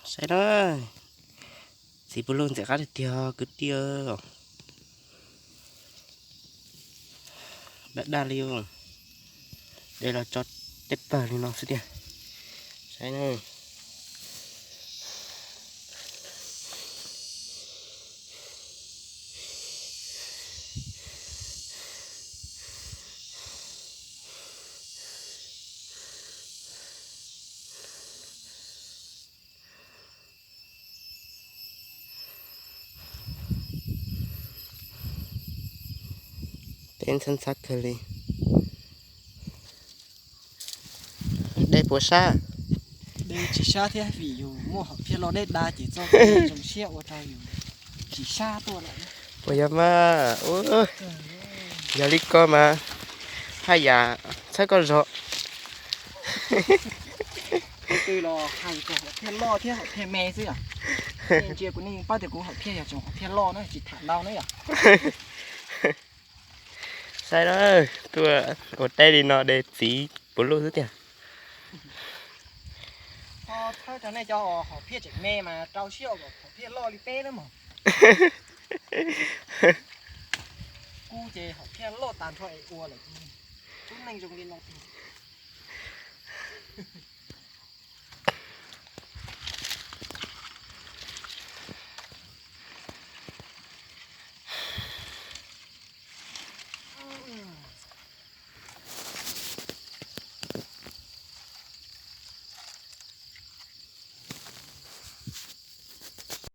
Saib na, txiv puv luj ntxim qab tiag tiag kwv tij. Daj daj li, de los tso tej pawg li no xwb tiag. Saib na. Teb ntxhab ntxhab kawg li. Dej puas sab? Dej tsis sab thiab, vim yus muaj hom phiaj loj dej da ces txoj kev zoo siab ua rau yus tsis sab tuaj lawm. Puas yog mas? Yog li ko mas haj yam txhawb koj zog. Qhov twg los hais txog hom phiaj loj thiab hom phiaj me xwb yom. Nej ntsia kuv nej pab tias kuv hom phiaj yog tsoom hom phiaj loj na, tsis tham ntau na yom. Saib na, tuaj ua teb li no de txiv puv luj xwb tiag. Ho txhawb rau nej cov hom phiaj tseem me mas rau siab ua kom hom phiaj loj li peb na mog. Kuv ces hom phiaj loj tag nrho es ua lawm, kuv neej zoo li no tiag.